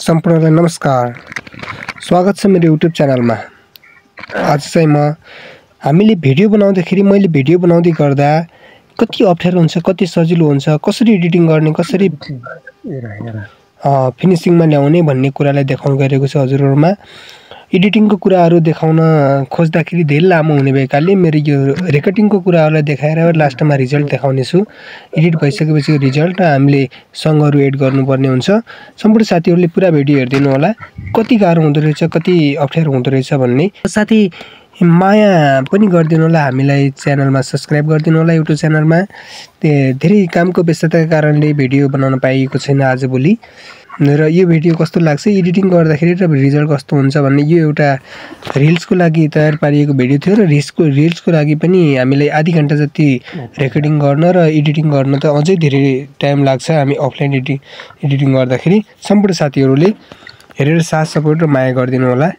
सम्पूर्णलाई नमस्कार। स्वागत छ मेरो युट्युब च्यानलमा। आज चाहिँ हामीले भिडियो बनाउँदाखेरि मैले भिडियो बनाउँदै गर्दा कति अप्ठ्यारो हुन्छ, कति सजिलो हुन्छ, कसरी एडिटिङ गर्ने, कसरी फिनिसिङमा ल्याउने भन्ने कुरालाई देखाउन गएको छु हजुरहरुमा। एडिटिङको कुराहरू देखाउन खोज्दाखेरि धेरै लामो हुने भएकाले मेरो यो रेकर्डिङको कुराहरूलाई देखाएर लास्टमा रिजल्ट देखाउने छु। एडिट भइसकेपछि रिजल्ट हामीले सङ्गहरू एड गर्नुपर्ने हुन्छ। सम्पूर्ण साथीहरूले पुरा भिडियो हेर्दिनु होला, कति गाह्रो हुँदो रहेछ, कति अप्ठ्यारो हुँदो रहेछ भन्ने। साथी माया पनि गरिदिनु होला, हामीलाई च्यानलमा सब्स्क्राइब गरिदिनु होला। युट्युब च्यानलमा धेरै कामको व्यस्तताका कारणले भिडियो बनाउन पाइएको छैन आजभोलि। र यो भिडियो कस्तो लाग्छ, एडिटिङ गर्दाखेरि र रिजल्ट कस्तो हुन्छ भन्ने, यो एउटा रिल्सको लागि तयार पारिएको भिडियो थियो र रिल्सको लागि पनि हामीलाई आधी घण्टा जति रेकर्डिङ गर्न र एडिटिङ गर्न त अझै धेरै टाइम लाग्छ हामी अफलाइन एडिटिङ गर्दाखेरि। सम्पूर्ण साथीहरूले हेरेर साथ सपोर्ट र माया गरिदिनु होला।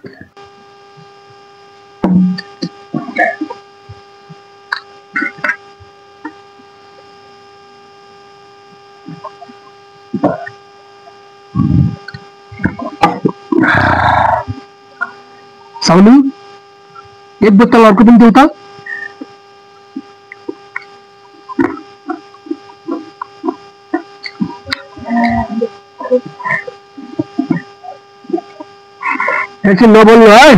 साउनी एक बोतल अर्को पनि देऊ त। एकछिन नबोल्नु है,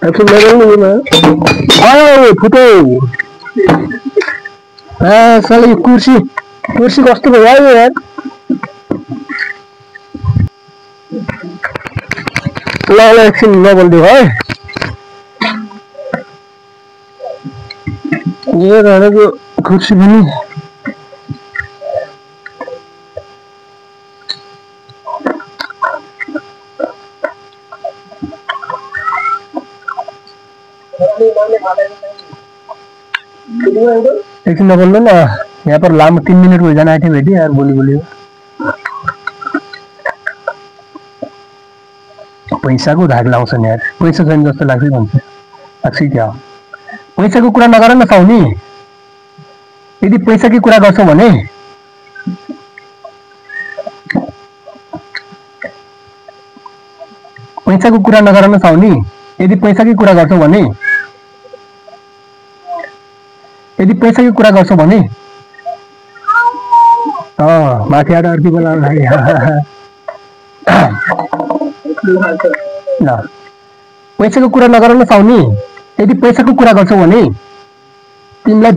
एकछिन नबोल्नु फुटो। साले कुर्सी कस्तो भयो यार। ल एकछिन नबोलिदियो है। यो घरको कुर्सी पनि एकछिन नबोल्नु न, यहाँ पर लामो 3 मिनट हो जाना आँट्यो भेटी यार। बोली पैसाको धाग लाउँछ नि यार, पैसा छैन जस्तो लाग्छ क्या हो। पैसाको कुरा नगर न साउनी। यदि पैसाकै कुरा गर्छौ भने पैसाको कुरा नगर न साउनी। यदि पैसाकै कुरा गर्छौ भने माथि आएर अर्की बोलाउन ल। पैसाको कुरा नगर न साउनी। यदि पैसाको कुरा गर्छौ भने तिमीलाई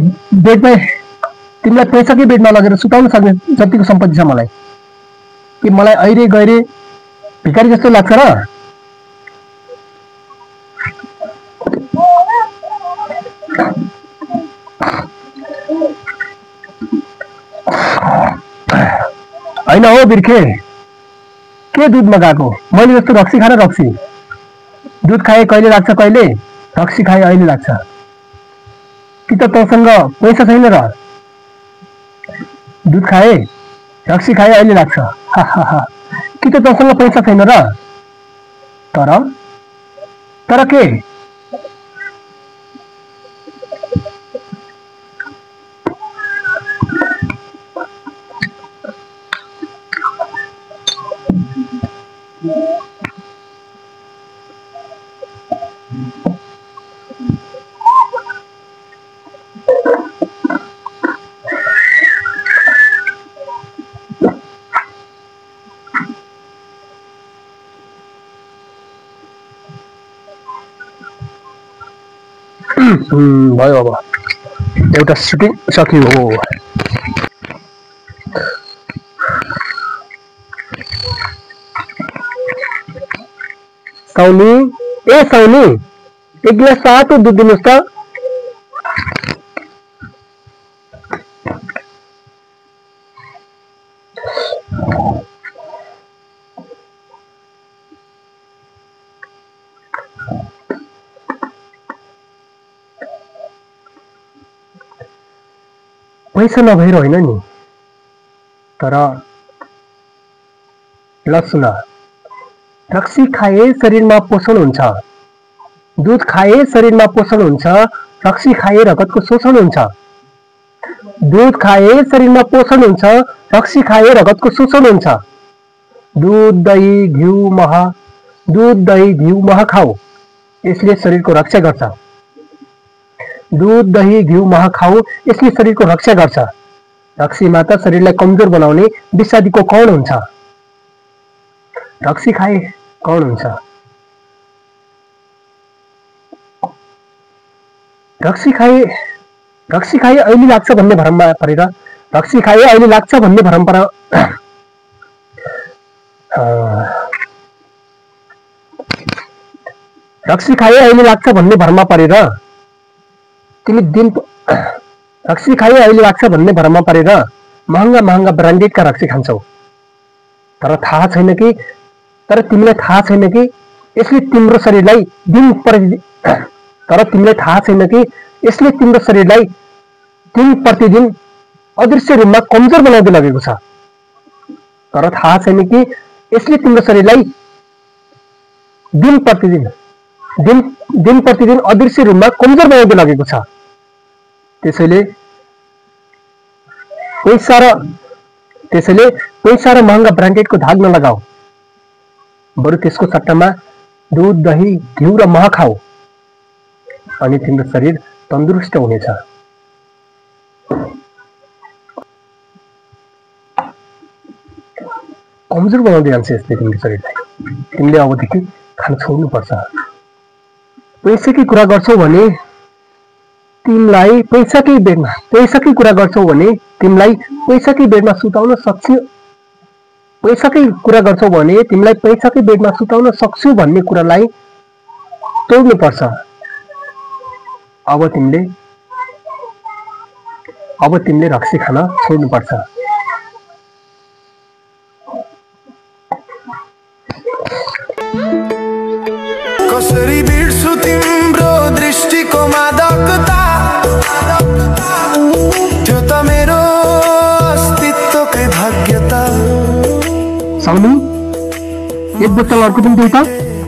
पैसाकै बेडमा लगेर सुताउन सक्ने जतिको सम्पत्ति छ मलाई। कि मलाई अहिले गइरे भिखारी जस्तो लाग्छ र? होइन हो बिर्खे, के दुधमा गएको? मैले जस्तो रक्सी खान रक्सी। दुध खाए कहिले लाग्छ कहिले, रक्सी खाए अहिले लाग्छ। कि त तँसँग पैसा छैन र? दुध खाए रक्सी खाए अहिले लाग्छ। कि त तँसँग पैसा छैन र? तर के? भयो अब एउटा सुटिङ सक्यो हो। साउनी एक गिलास तातो दुध दिनुहोस् त। पैसा नभएर होइन नि, तर ल सुन, रक्सी खाए शरीरमा पोषण हुन्छ, दूध खाए शरीरमा पोषण हुन्छ, रक्सी खाए रगतको शोषण हुन्छ। दूध खाए शरीरमा पोषण हुन्छ, रक्सी खाए रगतको शोषण हुन्छ। दूध दही घिउ मह खाऊ, यसले शरीरको रक्षा गर्छ। दूध दही घिउ मह खाऊ, यसले शरीरको रक्षा गर्छ। रक्सी माता शरीरलाई कमजोर बनाउने विषादीको कौन हुन्छ? रक्सी खाए कौन हुन्छ? रक्सी खाए अहिले लाग्छ भन्ने भ्रममा परेर रक्सी खाए अहिले लाग्छ भन्ने भ्रम पर रक्सी खाए अहिले लाग्छ भन्ने भ्रममा परेर तिमी रक्सी खाए अहिले लाग्छ भन्ने भ्रममा परेर महँगा ब्रान्डेडका रक्सी खान्छौ। तर तिमीलाई थाहा छैन कि यसले तिम्रो शरीरलाई दिन प्रतिदिन अदृश्य रूपमा कमजोर बनाउँदै लगेको छ। तर थाहा छैन कि यसले तिम्रो शरीरलाई दिन प्रतिदिन अदृश्य रूपमा कमजोर बनाउँदै लगेको छ। त्यसैले पैसा र महँगा ब्रान्डेडको धाग नलगाऊ, बरु त्यसको सट्टामा दूध दही घिउ र मह खाऊ, अनि तिम्रो शरीर तन्दुरुस्त हुनेछ। कमजोर बनाउँदै जान्छ यसले तिम्रो शरीरलाई। तिमीले अबदेखि खान छोड्नुपर्छ। पैसाकै कुरा गर्छौ भने तिमीलाई पैसाकै बेडमा सुताउन सक्छु भन्ने कुरालाई तोड्नु पर्छ। अब तिमीले रक्सी खान छोड्नुपर्छ। कसरी बिर्सु तिम्रो दृष्टिको मादकता, त्यो त मेरो अस्तित्वकै भाग्यता। साउनी, एक बोतल अर्को पनि देऊ त।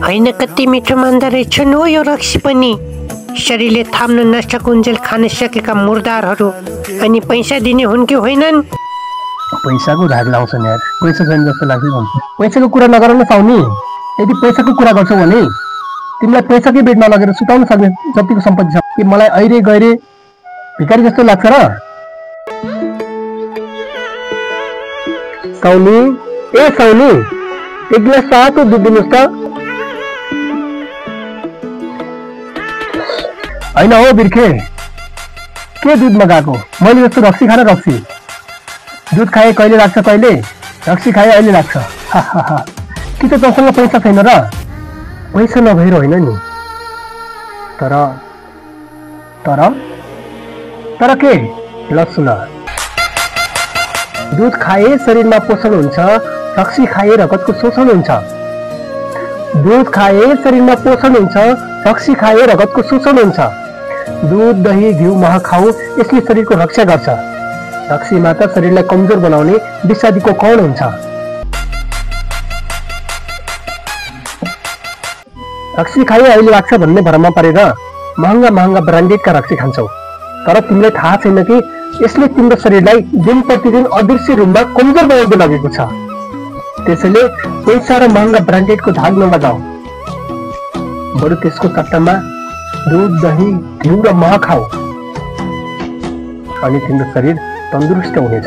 होइन, कति मिठो मान्दो रहेछन् हो यो रक्सी पनि। शरीरले थाम्न नसकुन्जेल खान सकेका मुर्दारहरू अनि पैसा दिने हुन् कि होइनन्? पैसाको धाग लाउँछन् यार, पैसा छैन जस्तो लाग्छ भन्छ। पैसाको कुरा नगर न साउनी। यदि पैसाको कुरा गर्छौ भने तिमीलाई पैसाकै बेडमा लगेर सुताउन सक्ने जतिको सम्पत्ति छ कि मलाई अहिले गएर भिखारी जस्तो लाग्छ र? साउनी, एक गिलास तातो दुध दिनुहोस् त। होइन हो बिर्खे, के दुध मगाएको? मैले जस्तो रक्सी खान रक्सी। दुध खाए कहिले लाग्छ कहिले, रक्सी खाए अहिले लाग्छ। कि त तँसँग पैसा छैन र? पैसा नभएर होइन नि, तर के? ल सुन, दूध खाए शरीरमा पोषण हुन्छ, रक्सी खाए रगतको शोषण हुन्छ। दूध खाए शरीरमा पोषण हुन्छ, रक्सी खाए रगतको शोषण हुन्छ। दूध दही घिउ मह खाऊ, यसले शरीरको रक्षा गर्छ। रक्सी माता शरीरलाई कमजोर बनाउने विषादीको कौन हुन्छ? रक्सी खाए अहिले लाग्छ भन्ने भ्रममा परेर महँगा ब्रान्डेडका रक्सी खान्छौ। तर तिमीलाई थाहा छैन कि यसले तिम्रो शरीरलाई दिन प्रतिदिन अदृश्य रूपमा कमजोर बनाउँदै लगेको छ। त्यसैले पैसा र महँगा ब्रान्डेडको धाग नलगाऊ, बरु त्यसको सट्टामा दूध दही घिउ र मह खाऊ, अनि तिम्रो शरीर तन्दुरुस्त हुनेछ।